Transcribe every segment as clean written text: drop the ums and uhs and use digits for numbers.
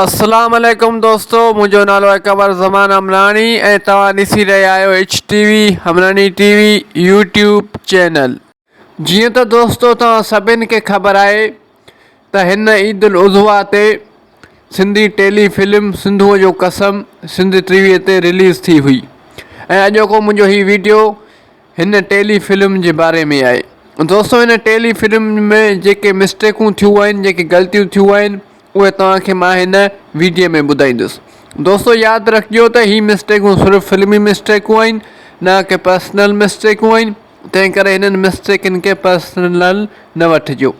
اسلام عليڪم دوستو منهنجو نالو آهي قمر زمان امراڻي ۽ توهان ڏسي رهيا آهيو H T V Amrani T V YouTube channel. جيئن ته دوستو توهان سڀن کي خبر آهي ته هن عيد الاضحيٰ تي سنڌي ٽيلي فلم سنڌوء جو قسم سنڌ ٽي وي تي رليز ٿي هئي ۽ اڄوڪو منهنجو هي ويڊيو هن ٽيلي فلم جي باري ۾ آهي. دوستو هن ٽيلي فلم ۾ جيڪي مسٽيڪون ٿيون آهن جيڪي غلطيون ٿيون آهن اهي توهان کي مان هن ويڊيو ۾ ٻڌائيندس. دوستو ياد رکجو ته هي مسٽيڪون صرف فلمي مسٽيڪون آهن نه ڪي پرسنل مسٽيڪون آهن تنهن ڪري هنن مسٽيڪن کي پرسنل نه وٺجو.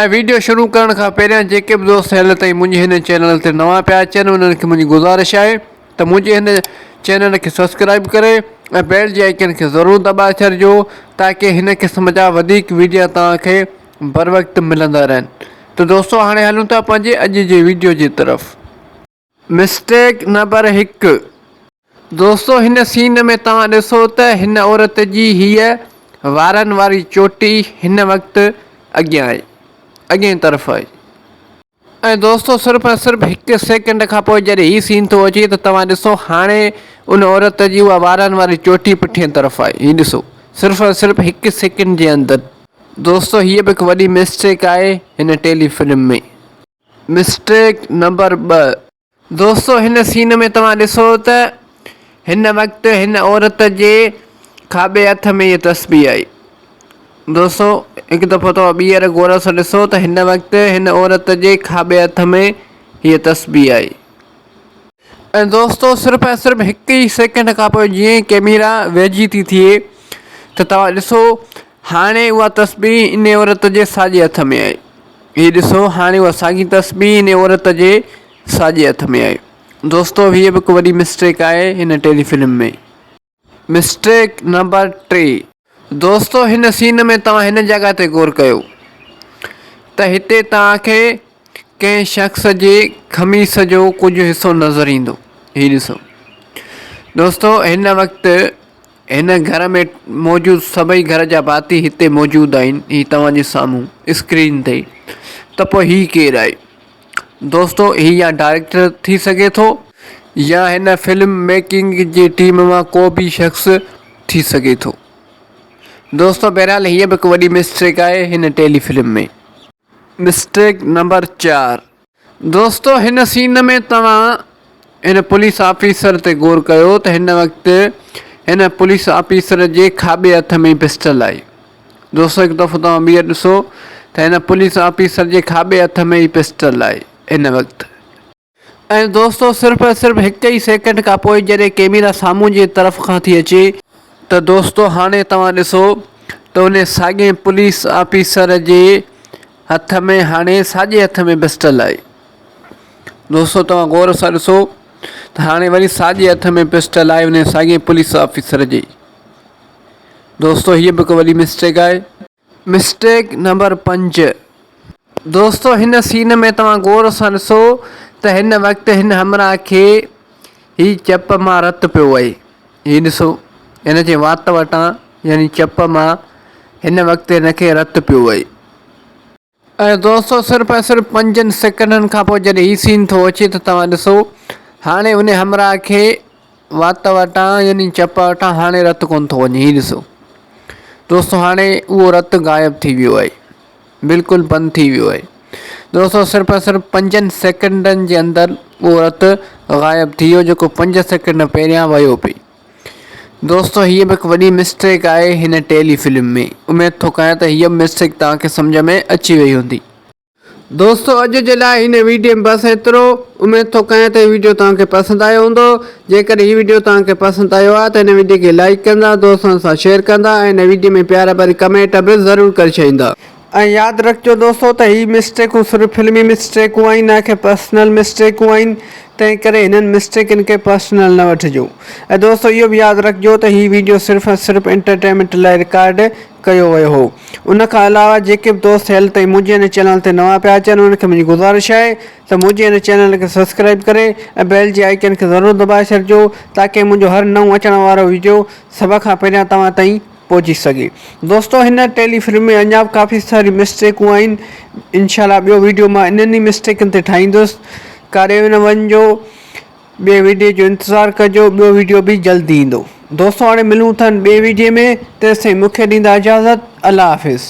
۽ ويڊيو شروع ڪرڻ کان پهريان جيڪي به دوست هيل تائين منهنجي هن چينل تي نوان پيا اچن انهن کي منهنجي گذارش آهي ته منهنجي هن چينل کي سبسڪرائب ڪري ۽ بيل جي آئيڪن کي ضرور دٻائي ڇڏجو تاڪي هن قسم جا وڌيڪ ويڊيا توهان کي بروقت ملندا رهن ته دوستو هاڻي هلون ٿا پنهنجي اڄ جي ويڊيو جي طرف. مسٽيڪ نمبر هڪ، دوستو هن سين ۾ توهان ڏسو ته هن عورت جي هيء وارن واري چوٽي هن وقت اڳيان آهي اڳئين طرف آهي. ۽ دوستو صرف ۽ صرف هڪ سيڪنڊ کان پوء جڏهن هي سين ٿو اچي ته توهان ڏسو هاڻي ان عورت جي اها وارن واري چوٽي پٺين طرف آهي هي ڏسو صرف ۽ صرف هڪ سيڪنڊ جي اندر. دوستو هيء به هڪ وڏي مسٽيڪ آهي هن ٽيلي فلم ۾. مسٽيڪ نمبر ٻه. دوستو هن سين ۾ توهان ڏسو ته هن وقت هن عورت جي کاٻي هٿ ۾ هيء تسبيح آهي. دوستو هڪ دفعو توهان ٻيهر غور سان ڏسو ته هن وقت هن عورت جي کاٻي هٿ ۾ هيء تسبيح آهي. ۽ دوستو صرف ۽ صرف هڪ ئي سيڪنڊ کان پوء جيئن ئي ڪيميرا ويجهي ٿي ٿئي ته توهان ڏسو هاڻي اها تسبيح ان عورت جي ساڄي هٿ ۾ آهي. هي ڏسو هاڻي اها ساڳي تسبيح ان عورت جي ساڄي هٿ ۾ آهي. دوستو هيء به هڪ وڏي مسٽيڪ آهي هن ٽيلي فلم ۾. مسٽيڪ نمبر ٽي، دوستو هن سين ۾ توهان هن جڳهه تي غور ڪيو ته هتي توهان کي ڪنهن شخص جي خميس جو ڪجهه حصو نظر ايندو هي ڏسو دوستو هن وقت هن گهر ۾ موجود سڀئي گهر جا ڀاتي هتي موجود آهن هي توهان جي سامهون اسڪرين تي ته پوء هي ڪير آهي دوستو هي يا ڊائريڪٽر ٿي سگهي ٿو يا هن فلم ميڪنگ جي ٽيم مان ڪو به شخص ٿي سگهي ٿو. دوستو بهرحال هيء به هڪ وڏي مسٽيڪ آهي هن ٽيلي فلم ۾. مسٽيڪ نمبر چار. دوستو هن سين ۾ توهان هن پوليس آفيسر تي غور ڪيو ته هن وقت هن پوليس آفيسر جي کاٻي هٿ ۾ پسٽل آهي. دوستو هڪ دفعو توهان ٻيهر ڏسو ته هن پوليس آفيسر جي کاٻي هٿ ۾ ئي پسٽل آهي هن وقت. ۽ دوستو صرف ۽ صرف هڪ ئي سيڪنڊ کان پوء جڏهن ڪيميرا سامهون جي طرف کان ٿي اچي ته دوستو هاڻي توهان ڏسو ته انهي ساڳئي پوليس آفيسر جي هٿ ۾ هاڻي ساڄي هٿ ۾ پسٽل آهي. دوستو توهان غور سان ڏسو ته هاڻي وري ساڄي هٿ ۾ پسٽل آهي انهي ساڳئي پوليس آفيسر جي. دوستو هيء به هڪ وڏي مسٽيڪ آهي. مسٽيڪ نمبر پنج، دوستو هن سين ۾ توهان غور سان ڏسو ته هن وقت هن همراهه کي هي چپ مان رت پيو وهي. هي ڏسو هن جي وات وٽان يعني چپ مان هن وقت هن کي رت پيو وهي. ۽ دوستو صرف ۽ صرف پنجن سيڪنڊن کان پوء جڏهن هي سين ٿو اچي ته توهان ڏسو هاڻي ان همراهه کي وات وٽان يعني چپ وٽان هاڻي رت ڪونه ٿو وڃي هي ڏسو دوستو هاڻي اهو رت غائب ٿي ويو آهي بلڪل بند ٿي ويو آهي دوستو صرف ۽ صرف پنجن سيڪنڊن جي اندر اهو رت غائب ٿي ويو جيڪو پنج سيڪنڊ پهريان ويو پئي دوستو هيء به هڪ وڏي مسٽيڪ آهي هن ٽيلي فلم ۾ اميد ٿو ڪيان ته هيء به مسٽيڪ توهان کي سمجهه ۾ اچي وئي هوندي. دوستو اڄ جي لاء هن ويڊيو ۾ بس ايترو اميد ٿو ڪيان ته هي ويڊيو توهان کي پسند آيو هوندو جيڪڏهن هي ويڊيو توهان کي پسند آيو آهي ته هن ويڊيو کي لائيڪ ڪندا دوستن سان شيئر ڪندا ۽ هن ويڊيو ۾ پيار ڀري ڪمينٽ به ضرور ڪري ڇڏيندا. ۽ ياد رکجو دوستو ته هي مسٽيڪون صرف فلمي مسٽيڪون آهن نه ڪي پرسنل مسٽيڪون آهن تنهن ڪري هنن مسٽيڪن کي پرسنل نه وٺجو ۽ دوستو اهو به ياد رکجو ته هي ويڊيو صرف ۽ صرف انٽرٽينمينٽ لاء رڪارڊ ڪيو ويو هو ان کان علاوه جيڪي به دوست هيل تائين منهنجي هن چينل تي نوان پيا اچن انهن کي منهنجي گذارش آهي ته منهنجي هن چينل کي سبسڪرائب ڪري ۽ بيل جي آئيڪن کي ضرور دٻائي ڇڏجو تاڪه منهنجو هر نئون اچڻ وارو ويڊيو سڀ کان پهريان توهان تائين پهچي سگهي. دوستو هن ٽيلي فلم ۾ اڃا به ڪافي ساري مسٽيڪون آهن انشاء الله ٻيو ويڊيو مان انهن ئي مسٽيڪن تي ٺاهيندس ڪاڏي نه وڃجو ٻئي ويڊيو جو انتظار ڪجو ٻيو ويڊيو به جلد ايندو دوستو هاڻي ملون ٿا ٻئي ويڊيو ۾ تيسين مونکي ڏيندا اجازت الله حافظ.